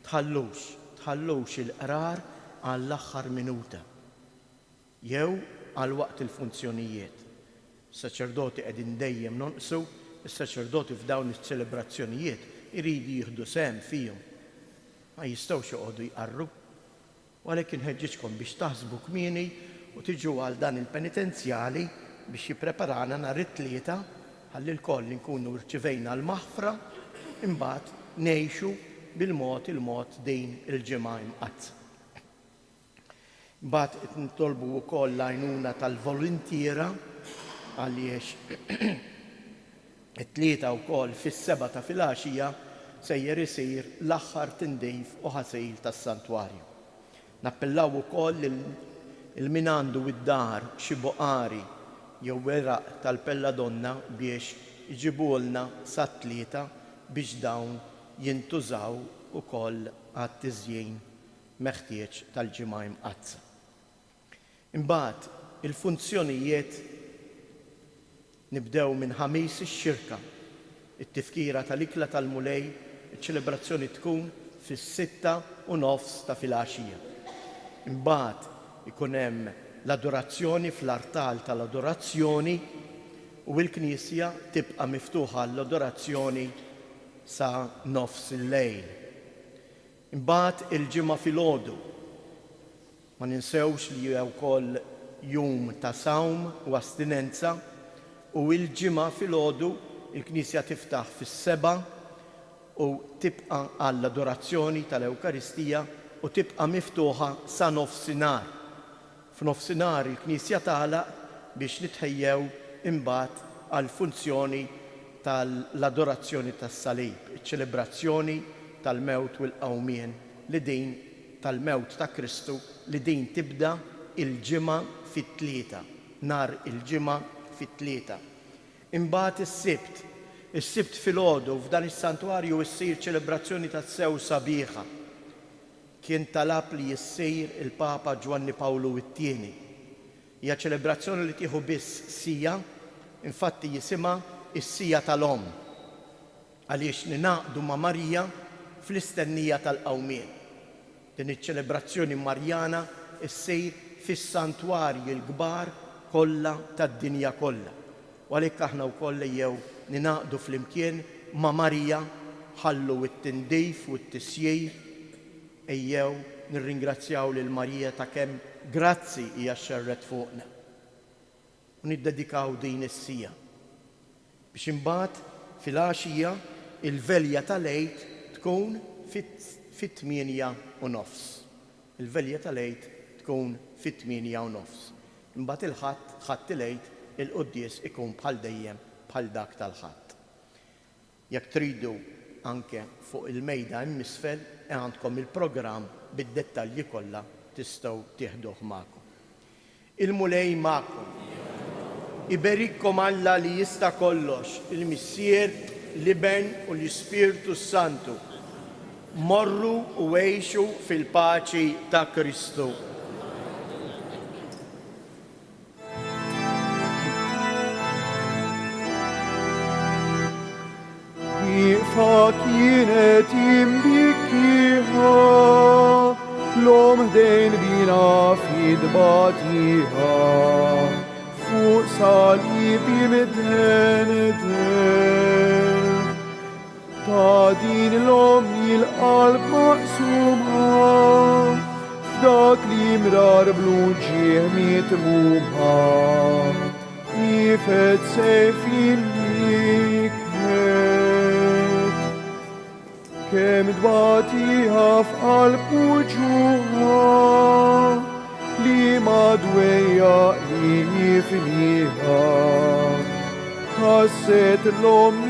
Tħallux, tħallux il-qrar għall-aħħar minuta. Jew għal waqt il-funzjonijiet. Saċerdoti qegħdin dejjem nonqsu, is-saċerdoti f'dawn iċ-ċelebrazzjonijiet iridu jieħdu sehem fihom. Ma jistgħux joqogħdu jqarru. U għalhekk inħeġġiġkom biex taħsbu kmieni u tiġu għal dan il-penitenzjali biex jippreparana nhar it-Tlieta ħalli lkoll inkunu rċivejna l-maħfra imbagħad ngħixu bil-mod il-mod din il-Ġimgħa Imqaddsa. Imbagħad qed nitolbu wkoll l-għajnuna tal-voluntiera għaliex it-Tlieta wkoll fis-sebgħa ta' filgħaxija sejjer isir l-aħħar tindif u ħasil tas-santwarju. Nappellaw ukoll lil min għandu d-dar xi buqari jew weraq tal-pelladonna biex iġibuhulna sat-Tlieta biex dawn jintużaw ukoll għat-tiżjin meħtieġ tal-Ġimgħa Imqaddsa. Imbagħad il-funzjonijiet nibdew minn Ħamis ix-Xirka, it-tifkira tal-Ikla tal-Mulej, iċ-ċelebrazzjoni tkun fis-6:30 ta' filgħaxija. Imbagħad ikun hemm l-adorazzjoni fl-artal tal-adorazzjoni u l-knisja tibqa' miftuħa għall-adorazzjoni sa nofs il-lejl. Imbagħad il-Ġimgħa filgħodu, ma ninsewx li hija wkoll jum ta' sawm u astinenza, u il-Ġimgħa filgħodu il-knisja tiftaħ fis-sebgħa u tibqa' għall-adorazzjoni tal-Ewkaristija u tibqa' miftuħa sa nofsinhar. F'nofsinhar il-knisja tagħlaq biex nitħejjew imbagħad għall-funzjoni tal-adorazzjoni tas-Salib, iċ-ċelebrazzjoni tal-mewt u l-qawmien li din tal-mewt ta' Kristu li din tibda il-Ġimgħa fit-tlieta, nhar il-Ġimgħa fit-tlieta. Imbagħad is-Sibt, is-Sibt filgħodu f'dan is-santwarju issir ċelebrazzjoni tassew sabiħa. Kien talab li issir il-Papa Ġwanni Pawlu it-Tieni. Hija ċelebrazzjoni li tieħu biss siegħa, infatti jisimha is-Siegħa tal-Omm, għaliex ningħaqdu ma' Marija fl-istennija tal-Qawmien. Din iċ-ċelebrazzjoni Marjana ssir fis-santwarji l-kbar kollha tad-dinja kollha. U għalhekk aħna wkoll ejjew ningħaqdu flimkien ma' Marija, ħallu t-tindif u t-tisjir, ejjew nirringrazzjaw lil Marija ta' kemm grazzi hija xerrdet fuqna. U niddedikaw din is-siegħa biex imbagħad filgħaxija il-velja tal-Għid tkun fit-8:30. Il-velja tal-Għid tkun fit-8:30. Imbagħad il-Ħadd, Ħadd il-Għid, il-quddies ikun bħal dejjem bħal dak tal-Ħadd. Jekk tridu anke fuq il-mejda hemm isfel għandkom il-programm bid-dettalji kollha tistgħu tieħduh magħkom. Il-Mulej magħkom. Iberikkom Alla li jista' kollox, il-Missier, l-Iben u l-Ispirtu s-Santu. Morru u għixu fil-paċi ta' Kristu. Wieqfa kienet imbikkiha l-omm ħdejn bina fid-tbatija fuq salib imdendel. Ta' din l-omm il-qalb maqsuma f'dak li mrar bl-uġigħ mitmuma. Nifed sejf il-nikhet. Kemm tbatija f'qalb uġuħa li ma dwejjaq li jifniha. Ħasset l-omm.